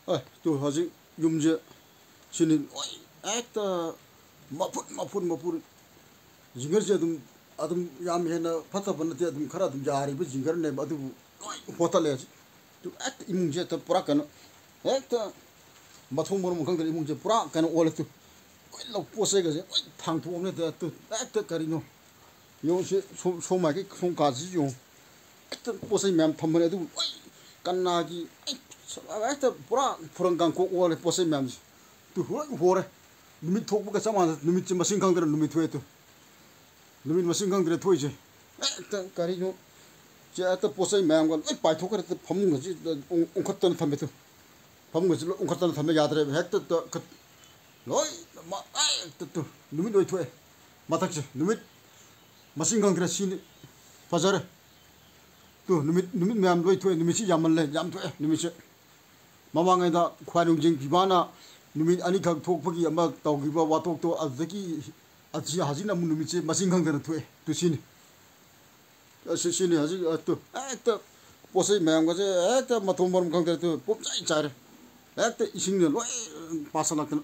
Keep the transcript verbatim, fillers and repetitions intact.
ꯑꯦ, two ꯍꯧꯖꯤꯛ ꯌꯨꯝꯁꯦ ꯁꯤꯅꯤ ꯂꯣꯏ ꯍꯦꯛꯇ ꯃꯐꯨꯟ, ꯃꯐꯨꯟ, ꯃꯐꯨꯟ꯫ ꯖꯤꯡꯒꯔꯁꯦ ꯑꯗꯨꯝ, ꯑꯗꯨꯝ ꯌꯥꯝ ꯍꯦꯟꯅ ꯐꯠꯇꯕ ꯅꯠꯇꯦ, ꯑꯗꯨꯝ ꯈꯔ ꯑꯗꯨꯝ ꯌꯥꯔꯤꯕ ꯖꯤꯡꯒꯔꯅꯦꯕ, ꯑꯗꯨꯕꯨ ꯂꯣꯏ ꯍꯣꯠꯇꯠꯂꯦ ꯍꯧꯖꯤꯛ꯫ ꯇꯨ ꯍꯦꯛꯇ ꯏꯃꯨꯡꯁꯦ ꯍꯦꯛꯇ ꯄꯨꯔꯥ ꯀꯩꯅꯣ, ꯍꯦꯛꯇ ꯃꯊꯣꯡ ꯃꯔꯝ ꯈꯪꯗꯅ ꯏꯃꯨꯡꯁꯦ ꯄꯨꯔꯥ ꯀꯩꯅꯣ ꯑꯣꯜꯂꯦ꯫ ꯇꯨ ꯂꯣꯏ ꯂꯧ-, ꯄꯣꯠ ꯆꯩꯒꯁꯦ ꯂꯣꯏ ꯊꯥꯡꯊꯣꯛꯑꯝꯅꯦ꯫ ꯇꯨ ꯍꯦꯛꯇ ꯀꯔꯤꯅꯣ ꯌꯦꯡꯉꯨ, ꯁꯤ ꯁꯣꯝ, ꯁꯣꯝ ꯃꯥꯏꯀꯩ ꯁꯣꯝ ꯀꯥꯁꯤꯁꯨ ꯌꯦꯡꯉꯨ꯫ ꯍꯦꯛꯇ ꯄꯣꯠ ꯆꯩ ꯃꯌꯥꯝ ꯊꯝꯕꯅꯦ, ꯑꯗꯨꯕꯨ ꯂꯣꯏ ꯀꯅꯥꯒꯤ, ꯍꯦꯛꯇ ꯄꯨꯔꯥ ꯐꯨꯔꯪ ꯀꯥꯡꯀꯣꯛ ꯑꯣꯜꯂꯦ ꯄꯣꯠ ꯆꯩ ꯃꯌꯥꯝꯁꯦ꯫ ꯇꯨ ꯂꯣꯏ ꯍꯣꯔꯦ꯫ ꯅꯨꯃꯤꯠ ꯊꯣꯛꯄꯒ ꯆꯞ ꯃꯥꯟꯅ, ꯅꯨꯃꯤꯠꯁꯦ ꯃꯁꯤꯡ ꯈꯪꯗꯅ ꯅꯨꯃꯤꯠ ꯊꯣꯛꯑꯦ꯫ ꯇꯨ ꯅꯨꯃꯤꯠ ꯃꯁꯤꯡ ꯈꯪꯗ꯭ꯔꯦ ꯊꯣꯛꯏꯁꯦ꯫ ꯍꯦꯛꯇ ꯀꯔꯤꯅꯣ, ꯁꯦ ꯍꯦꯛꯇ ꯄꯣꯠ ꯆꯩ ꯃꯌꯥꯝꯒ ꯂꯣꯏ ꯄꯥꯏꯊꯣꯛꯈ꯭ꯔꯦ꯫ ꯇꯨ ꯐꯃꯨꯡꯒꯁꯤ ꯎꯪ-, ꯎꯪꯈꯠꯇꯅ ꯊꯝꯃꯦ꯫ ꯇꯨ ꯐꯃꯨꯡꯒꯁꯤ ꯂꯣꯏ ꯎꯪꯈꯠꯇꯅ ꯊꯝꯃꯦ, ꯌꯥꯗ꯭ꯔꯦꯕ꯫ ꯍꯦꯛꯇ ꯇ-, ꯀ-, ꯂꯣꯏꯅꯃꯛ ꯍꯦꯛꯇ ꯇꯨ ꯅꯨꯃꯤꯠ ꯂꯣꯏ ꯊꯣꯛꯑꯦ꯫ ꯃꯊꯛꯁꯦ ꯅꯨꯃꯤꯠ ꯃꯁꯤꯡ ꯈꯪꯗ꯭ꯔꯦ꯫ ꯁꯤꯅꯤ ꯐꯖꯔꯦ꯫ ꯇꯨ ꯅꯨꯃꯤꯠ, ꯅꯨꯃꯤꯠ ꯃꯌꯥꯝ ꯂꯣꯏ ꯊꯣꯛꯑꯦ꯫ ꯅꯨꯃꯤꯠꯁꯤ ꯌꯥꯝꯃꯜꯂꯦ, ꯌꯥꯝ ꯊꯣꯛꯑꯦ ꯅꯨꯃꯤꯠꯁꯦ꯫ ꯃꯃꯥꯡꯉꯩꯗ ꯈ꯭ꯋꯥꯏꯔꯨꯡꯖꯤꯡ ꯐꯤꯕꯥꯅ ꯅꯨꯃꯤꯠ ꯑꯅꯤꯈꯛ ꯊꯣꯛꯄꯒꯤ ꯑꯃ ꯇꯧꯈꯤꯕ ꯋꯥꯊꯣꯛꯇꯣ, ꯑꯗꯨꯗꯒꯤ ꯑꯁꯤ ꯍꯧꯖꯤꯛꯅ ꯑꯃꯨꯛ ꯅꯨꯃꯤꯠꯁꯦ ꯃꯁꯤꯡ ꯈꯪꯗꯅ ꯊꯣꯛꯑꯦ꯫ ꯇꯨ ꯁꯤꯅꯤ꯫ ꯑꯁꯤ ꯁꯤꯅꯤ ꯍꯧꯖꯤꯛ, ꯑ, ꯇꯨ, ꯍꯦꯛꯇ ꯄꯣꯠ ꯆꯩ ꯃꯌꯥꯝꯒꯁꯦ ꯍꯦꯛꯇ ꯃꯊꯣꯡ ꯃꯔꯝ ꯈꯪꯗ꯭ꯔꯦ꯫ ꯇꯨ ꯄꯨꯝꯆꯥꯏ ꯆꯥꯏꯔꯦ꯫ ꯍꯦꯛꯇ ꯏꯁꯤꯡꯅ ꯂꯣꯏ ꯄꯥꯁꯜꯂꯛꯇꯅ꯫